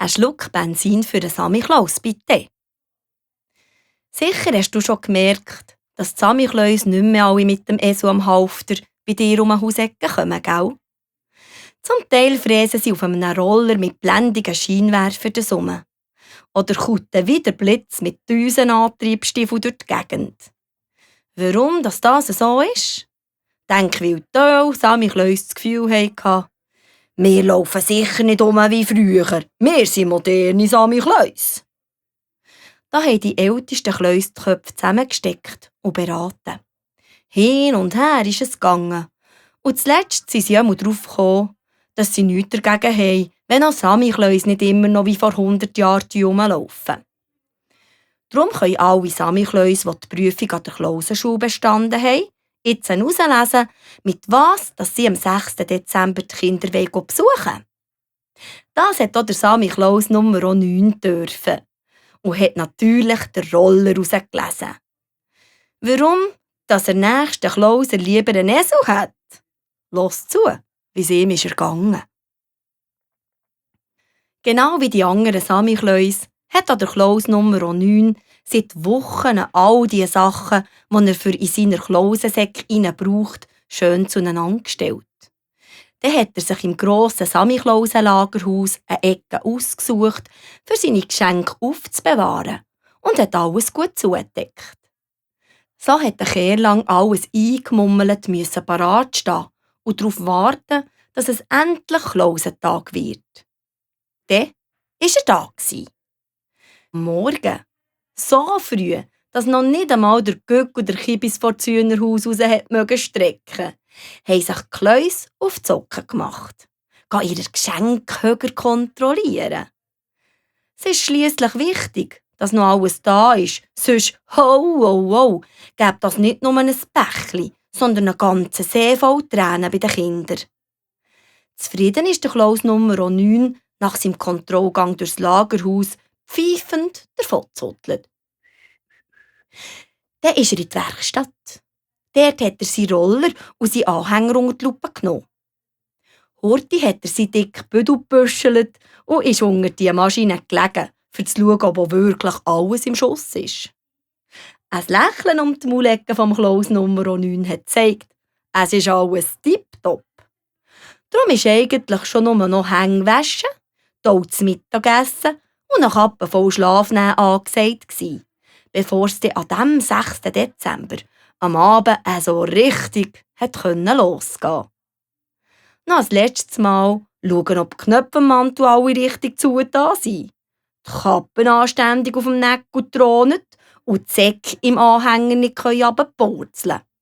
Ein Schluck Benzin für den Samichlaus, bitte. Sicher hast du schon gemerkt, dass die Samichlaus nicht mehr alle mit dem Esel am Halfter bei dir um die Hausecke kommen, gell? Zum Teil fräsen sie auf einem Roller mit blendigen Scheinwerfern herum. Oder kutten wie der Blitz mit Düsenantriebsstiefeln durch die Gegend. Warum das so ist? Denk, weil die Samichlaus das Gefühl hatten, wir laufen sicher nicht um wie früher. Wir sind moderne Samichlaus. Da haben die ältesten Kläus die Köpfe zusammengesteckt und beraten. Hin und her ist es gegangen. Und zuletzt sind sie einmal darauf gekommen, dass sie nichts dagegen haben, wenn auch Samichlaus nicht immer noch wie vor 100 Jahren rumlaufen. Darum können alle Samichlaus, die die Prüfung an der Klausenschule bestanden haben, jetzt herauslesen, mit was dass sie am 6. Dezember die Kinder besuchen wollen. Das hat auch der Samichlaus Nummer 9 dürfen und hat natürlich den Roller rausgelesen. Warum, dass er nächsten Klauser lieber einen Esel hat? Los zu, wie es ihm ist ergangen. Genau wie die anderen Samichlaus hat auch der Klaus Nummer 9 seit Wochen all die Sachen, die er für in seiner Klausensäcke braucht, schön zueinander gestellt. Dann hat er sich im grossen Samichlausen-Lagerhaus eine Ecke ausgesucht, für seine Geschenke aufzubewahren und hat alles gut zugedeckt. So hat er kehrlang alles eingemummelt parat stehen und darauf warten, dass es endlich Klausentag wird. Dann war er da. Morgen, so früh, dass noch nicht einmal der Gück und der Kibis vor das Hühnerhaus raus strecken, haben sich die Kläus auf die Socken gemacht, gehen ihre Geschenke höher kontrollieren. Es ist schliesslich wichtig, dass noch alles da ist, sonst gäbe das nicht nur ein Bächli, sondern einen ganzen See voll Tränen bei den Kindern. Zufrieden ist der Klaus Nummer 9 nach seinem Kontrollgang durchs Lagerhaus pfeifend davongezottelt. Dann ist er in die Werkstatt. Dort hat er seinen Roller und seinen Anhänger unter die Lupe genommen. Horti hat er seinen dicken Büdel gebüschelt und ist unter die Maschine gelegen, um zu schauen, ob wirklich alles im Schuss ist. Ein Lächeln um die Maulecke vom Klaus Nummer 9 hat gezeigt, es ist alles tipptopp. Darum ist eigentlich schon nur noch Hänge waschen, zu Mittagessen und nach Appen voll Schlaf nehmen angesagt gsi, bevor es an diesem 6. Dezember am Abend so richtig losgehen konnte. Noch ein letztes Mal schauen, ob die Knöpfe im Mantel alle richtig zugetan sind, die Kappen anständig auf dem Neck thronen und die Säcke im Anhänger nicht herunterpurzeln können.